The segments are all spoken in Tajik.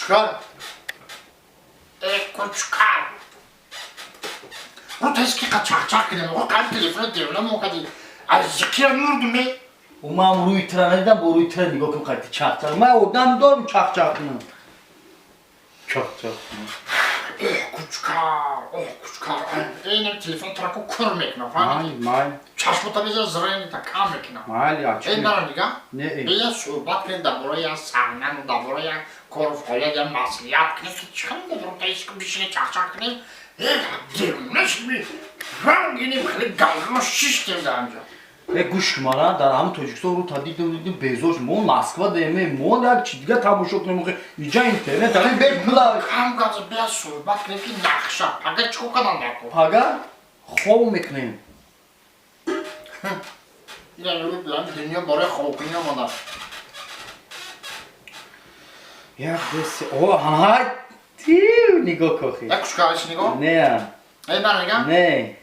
Кучкар. Э, кучкар. Ру тески қа чақ-чақ кидем. О, қайм телефон девна мо кади. Аз зикира мурдуме. О, ман рӯи тира надидам, бо рӯи тира нигоҳ кун, қайти чақ-чақ. Ман одам дорам чақ-чақ кунам. Чақ-чақ кунам. Ох, кучкар, ох, кучкар. Эйнам телефон траку кур мекунам, фаҳмидӣ? Майли, майли. Чашмота беза зренита кам мекунам. Майли, ачи. Эй, мара нигаҳ. Не, эй. Бия суҳбат кунем дар бораи як саҳна, дар бораи як кору фаъолият, як маслиҳат кунем, ки чӣ хел ру таиски бишине чақ-чақ кунем. Э, девона шуми. Рангинем хеле галмо шиштем дар ҳамҷо. Э, гӯш кун, мара дар ҳамин Тоҷикистон рӯ та дидем, дидем, безор шудем. Мо Москва деме, мо як чи дига тамошо кунем, охи иҷа интернет, ҳамин бе пула. Кам гап зад, бия суҳбат кунем, ки нақша. Пага чӣ кор кардан дар кор? Пага хоб мекунем. Ина нигоҳ, дунё барои хобкунӣ омада. Як, ду, се, о, ҳай, тиу, нигоҳ кохи. Як кучкариш нигоҳ? Не. Эй, мара нигаҳ? Не.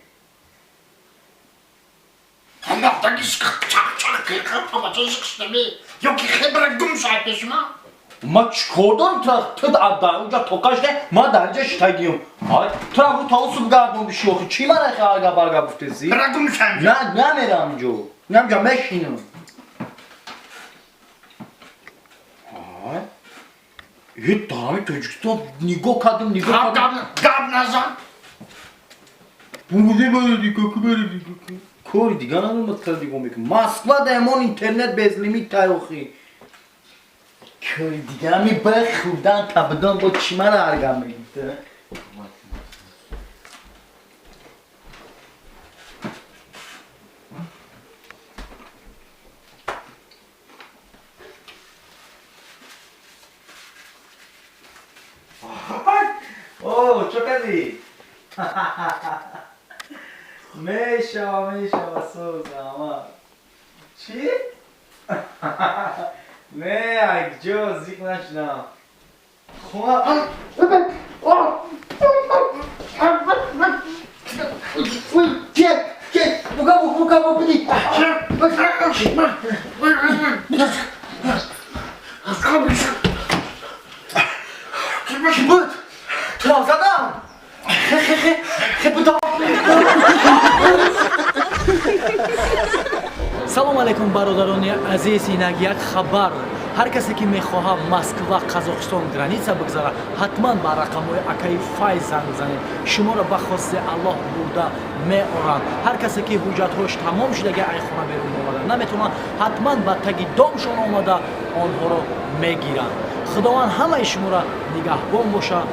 Ма чӣ кор дорам ту ту дар онҷа тоқа шуда, ман дар инҷа шитагиём. Ай, ту ру таусу бигардон биши охи. Чӣ мара хе арга барга гуфтеси? На, намерам инҷо. Намҷа мешинам. Ай. Э, дар ҳамин Тоҷикистон нигоҳ кардем, нигоҳ кардем. Гап назан. Бугуди бара нигоҳ кун, бара нигоҳ кун. Кори дига надорам, тра нигоҳ мекунам. Москва даемон интернет безлимит тай охи. Кори дига ҳами бай хӯрдан табидан бо чӣ мара арга мегифта? О, чо кардӣ? Мешава, мешава, сӯзама. Чӣ? Не, айҷо зиқ нашудам. Хона. Ке, ке, бука, бука, бука, Чӣ буд? Туро задам? Хе, хе, хе, хе, буда. Салом алейкум, бародарони азиз. Инак як хабар: ҳар касе ки мехоҳад Москва, Қазоқистон граница бигзарад, ҳатман ба рақамҳои акаи Файз занг бизанед. Шуморо ба хости Аллоҳ бурда меоранд. Ҳар касе ки ҳуҷҷатҳош тамом шудаги, ай хона берун омада наметавонанд, ҳатман ба таги домшон омада онҳоро мегиранд. Худованд ҳамаи шуморо нигаҳбон бошад.